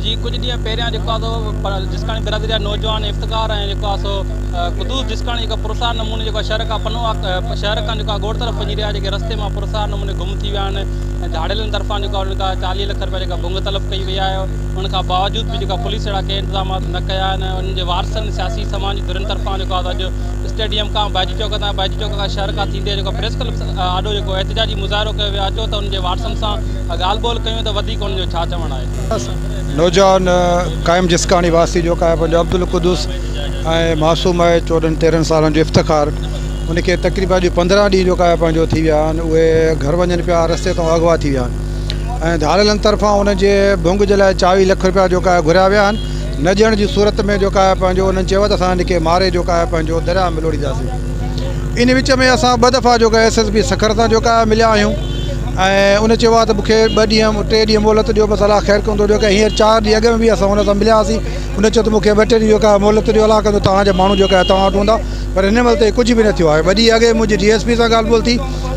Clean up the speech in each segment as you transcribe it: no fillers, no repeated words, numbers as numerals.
جي ڪجهه ڏينهن پهريان جيڪو آهي سو جسڪاڻي برادري جا نوجوان افتخار ۽ جيڪو آهي سو قدوس جسڪاڻي جيڪا پراسرار نموني جيڪو شهر کان پنو شهر کان جيڪو آهي ڳوٺ طرف وڃي رهيا جيڪي رستي مان پراسرار نموني گم ٿي ويا آهن ۽ ڌاڙيلن طرفان جيڪو آهي انهن کان 40 لک رپيا جيڪا ڀنگ طلب ڪئي وئي آهي ان کان باوجود به جيڪا پوليس اهڙا ڪي انتظامات نه ڪيا آهن انهن جي وارثن سياسي سماجي ڌرين طرفان جيڪو آهي اڄ اسٽيڊيم کان باجي چوڪ تان باجي چوڪ کان شهر کان ٿيندي جيڪو پريس ڪلب آڏو جيڪو احتجاجي مظاهرو ڪيو ويو آهي اچو ته انهن جي وارثن سان ڳالهه ٻولهه ڪيون ته وڌيڪ انهن جو ڇا چوڻ آهي. نوجوان قائم جسڪاڻي واسي جو قائم پنهنجو عبدالقدوس ۽ معصوم آهي 14 13 سالن جو افتخار ان کي تقريبا اڄ 15 ڏينهن جو قائم پنهنجو ٿي ويا آهن اهي گهر وڃن پيا رستي تان اغوا ٿي ويا آهن ۽ ڌاڙيلن طرفان انهن جي ڀونگ جي لاء 40 لک روپيا جو قائم گهريا ويا آهن نه ڏيڻ جي صورت ۾ جو قائم پنهنجو انهن چيو ته اسان هن کي ماري جو قائم پنهنجو درياء ۾ لوڙينداسين ان وچ ۾ اسان ٻه دفعا جو ايس ايس پي سکر سان جو قائم مليا آهيون ۽ ان چيو آهي ته مون کي ٻه ڏينهن ٽي ڏينهن مهلت ڏيو بس الله خير ڪندو جو هينئر چار ڏينهن اڳ ۾ به اسان ان سان مليا هئاسين ان چيو ته مون کي ٻه ٽي ڏينهن جو ڪا مهلت ڏيو الله ڪندو توهان جا ماڻهو جيڪا آهي توهان وٽ هوندا پر هن مهل تائين ڪجهه به نه ٿيو آهي ٻه ڏينهن اڳ منهنجي ڊي ايس پي سان ڳالهه ٻولهه ٿي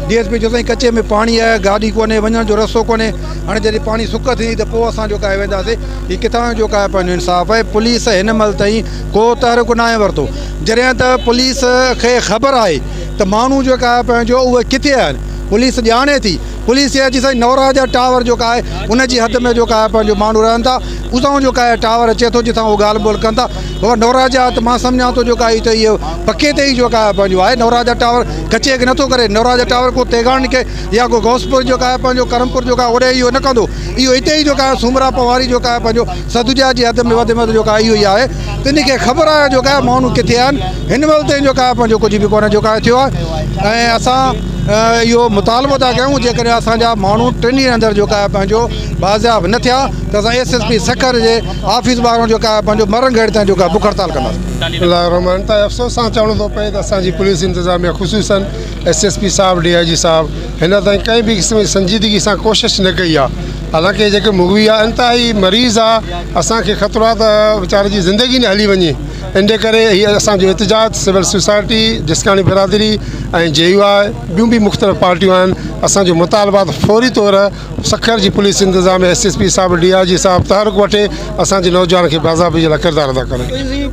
ڊي ايس پي چيو سائين ڪچي ۾ پاڻي آهي گاڏي ڪونهي وڃڻ جو رستو ڪونهي هاڻي جڏهن پاڻي سڪ ٿيندي ته پوء اسان جو ڪاهي وينداسين هي ڪٿان جو ڪاهي پنهنجو انصاف آهي پوليس هن مهل تائين ڪو تحرڪ ناهي ورتو جڏهن ته پوليس کي خبر آهي ته ماڻهو جيڪا آهي پنهنجو اهي ڪٿي آهن پوليس ڄاڻي ٿي پوليس چئي ٿي سائين نورا جا ٽاور جو ڪا آهي ان جي حد ۾ جو ڪا آهي پنهنجو ماڻهو رهن ٿا اتان جو ڪا آهي ٽاور اچي ٿو جتان هو ڳالهه ٻولهه ڪن ٿا بابا نورا جا ته مان سمجهان ٿو جو ڪا آهي ته اهو پڪي تي ئي جو ڪا آهي پنهنجو آهي نورا جا ٽاور ڪچي کي نٿو ڪري نورا جا ٽاور ڪو تيغاڻ کي يا ڪو غوثپور جو ڪا آهي پنهنجو ڪرمپور جو ڪا اوڏي اهو نه ڪندو اهو هتي ئي جو ڪا آهي سومرا پواري جو ڪا آهي پنهنجو سدوجا جي حد ۾ وڌ ۾ وڌ جو ڪا اهو ئي آهي تن کي خبر آهي جو ڪا ماڻهو ڪٿي آهن هن مهل تائين جو ڪا پنهنجو ڪجهه به ڪونه جو ڪا ٿيو آهي ۽ اسان اهو مطالبو ٿا ڪيون جيڪڏهن اسان جا ماڻهو ٽن ڏينهن اندر جو ڪا پنهنجو بازياب نه ٿيا ته اسان ايس ايس پي سکر جي آفيس ٻاهران جو ڪا پنهنجو مرڻ گهڙي تائين جو ڪا بک هڙتال ڪنداسين. بسم الله الرحمن ته افسوس سان چوڻو ٿو پئي ته اسان جي پوليس انتظاميه خصوصا ايس ايس پي صاحب ڊي I جي صاحب هن تائين ڪنهن به قسم جي سنجيدگي سان ڪوشش نه ڪئي آهي حالانڪه جيڪي مغوي آهي انتهائي مريض آهي اسان کي خطرو آهي ته ويچاري جي زندگي نه هلي وڃي ان جي ڪري هي اسان جو احتجاج سول سوسائٽي جسڪاڻي برادري ۽ جي يو آء ٻيون به مختلف پارٽيون آهن اسان جو مطالبو آهي ته فوري طور سکر جي پوليس انتظاميه ايس ايس پي صاحب ڊي I جي صاحب تحرڪ وٺي اسان جي نوجوان کي بازيابي جي لاء ڪردار ادا ڪري.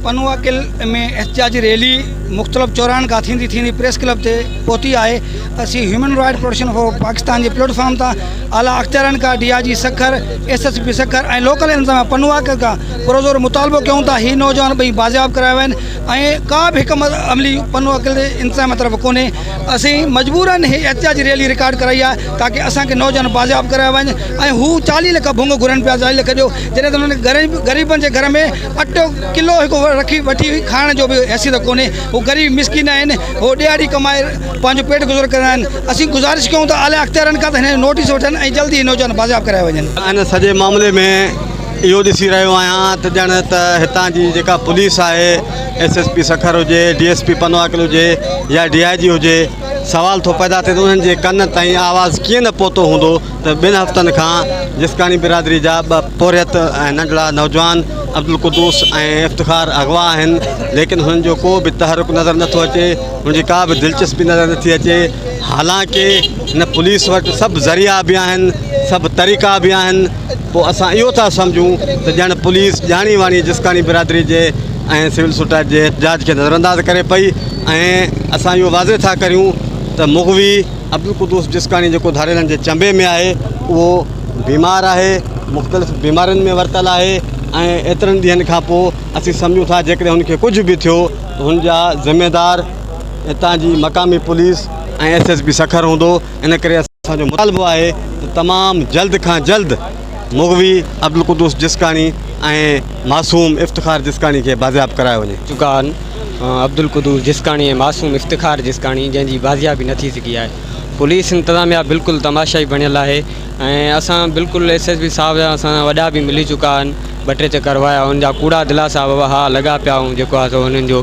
پنوعاقل ۾ احتجاجي ريلي مختلف چوراهن کان ٿيندي ٿيندي پريس ڪلب تي پهتي آهي اسين human right protection for Pakistan جي پليٽ فارم تان اعليٰ اختيارين کان D I G Sukkur, S S P Sukkur ۽ local انتظاميا پنوعاقل کان پرزور مطالبو ڪيون ٿا هي نوجوان ٻئي بازياب ڪرايا وڃن ۽ ڪا به حڪمت عملي پنوعاقل جي انتظاميا طرف ڪونهي اسين مجبورن هي احتجاجي ريلي رڪارڊ ڪرائي آهي تاڪه اسان کي نوجوان بازياب ڪرايا وڃن ۽ هو 40 لک ڀونگ گهرن پيا 40 لک ڏيو جڏهن ته انهن غريبن جي گهر ۾ اٽو ڪلو هڪ رکي وٺي کائڻ جو به حيثيت ڪونهي هو غريب مسڪين آهن هو ڏهاڙي ڪمائي پنهنجو پيٽ گذر ڪندا آهن اسين گذارش ڪيون ٿا اعليٰ اختيارين کان ته هن جو نوٽيس وٺن ۽ جلدي هي نوجوان بازياب ڪرايا وڃن. ان سڄي معاملي ۾ اهو ڏسي رهيو آهيان ته ڄڻ ته هتان جي جيڪا پوليس آهي ايس ايس پي سکر هجي ڊي ايس پي پنوعاقل هجي يا ڊي I جي هجي سوال ٿو پيدا ٿئي ته انهن جي ڪن تائين آواز ڪيئن نه پهتو هوندو ته ٻن هفتن کان جسڪاڻي برادري جا ٻه پورهيت ۽ ننڍڙا نوجوان عبدالقدوس ۽ افتخار اغوا آهن ليڪن هنن جو ڪو به تحرڪ نظر نٿو اچي هن جي ڪا به دلچسپي نظر نٿي اچي حالانڪه هن پوليس وٽ سڀ ذريعا به آهن سڀ طريقا به آهن پوء اسان اهو ٿا سمجهون ته ڄڻ پوليس ڄاڻي واڻي جسڪاڻي برادري جي ۽ سول سوسائٽي جي احتجاج کي نظرانداز ڪري پئي ۽ اسان اهو واضح ٿا ڪريون ته مغوي عبدالقدوس جسڪاڻي جيڪو ڌاڙيلن جي چنبي ۾ آهي اهو بيمار آهي مختلف بيمارين ۾ ورتل آهي ۽ ايترن ڏينهن کان پوء اسين سمجهون ٿا جيڪڏهن هن کي ڪجهه به ٿيو ته هن جا ذميدار هتان جي مقامي police ۽ S S P Sukkur هوندو ان ڪري اسان جو مطالبو آهي ته تمام جلد کان جلد مغوي عبدالقدوس جسڪاڻي ۽ معصوم افتخار جسڪاڻي کي بازياب ڪرايو وڃي. چڪا آهن عبدالقدوس جسڪاڻي ۽ معصوم افتخار جسڪاڻي جنهن جي بازيابي نه ٿي سگهي آهي پوليس انتظاميا بلڪل تماشائي بڻيل آهي ۽ اسان بلڪل ايس ايس پي صاحب جا اسان وڏا به ملي چڪا آهن ٻه ٽي چڪر ويا ان جا ڪوڙا دلاسا بابا ها لڳا پيا آهيون جيڪو آهي سو هنن جو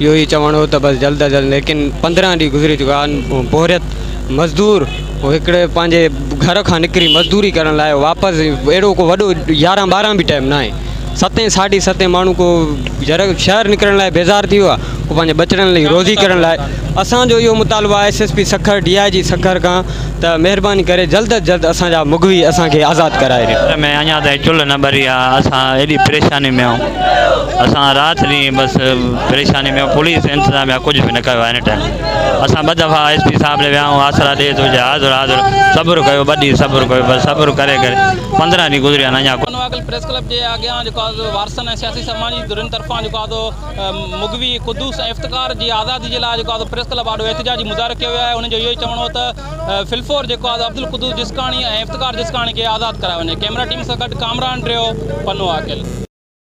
اهو ئي چوڻ هو ته بس جلد از جلد ليڪن 15 ڏينهن گذري چڪا آهن پورهيت مزدور هو هڪڙي پنهنجي گهر کان نڪري مزدوري ڪرڻ لاء واپس اهڙو ڪو وڏو 11 12 به ٽائيم ناهي ستين ساڍي ستين ماڻهو ڪو شهر نڪرڻ لاء بيزار ٿي ويو آهي. هو پنهنجي ٻچڙن لاء روزي ڪرڻ لاء اسان جو اهو مطالبو آهي S S P Sukkur D I G Sukkur کان ته مهرباني ڪري جلد از جلد اسان جا مغوي اسان کي آزاد ڪرائي ڏين. گهر ۾ اڃا تائين چلهه نه ٻري آ اسان ايڏي پريشاني ۾ آهيون اسان رات ڏينهن بس پريشاني ۾ آهيون پوليس انتظاميا ڪجهه به نه ڪيو آهي هن ٽائيم اسان ٻه دفعا ايس پي صاحب ڏي ويا آهيون آسرا ڏي ٿو چئي حاضر حاضر صبر ڪيو ٻه ڏينهن صبر ڪيو بس صبر ڪري ڪري 15 ڏينهن گذريا آهن اڃا پنواڪل پريس ڪلب جي اڳيان جيڪو آهي وارثن ۽ سياسي سماجي ڌرين طرفان جيڪو آهي مغوي قدوس ۽ افتخار جي آزادي جي لاء جيڪو آهي پريس ڪلب آڏو احتجاجي مظاهرو ڪيو ويو آهي انهن جو اهو ئي چوڻ هو ته فلفور جيڪو آهي عبدالقدوس جسڪاڻي ۽ افتخار جسڪاڻي کي آزاد ڪرايو وڃي ڪئميرا ٽيم سان گڏ ڪامران ڊريو پنو عاقل.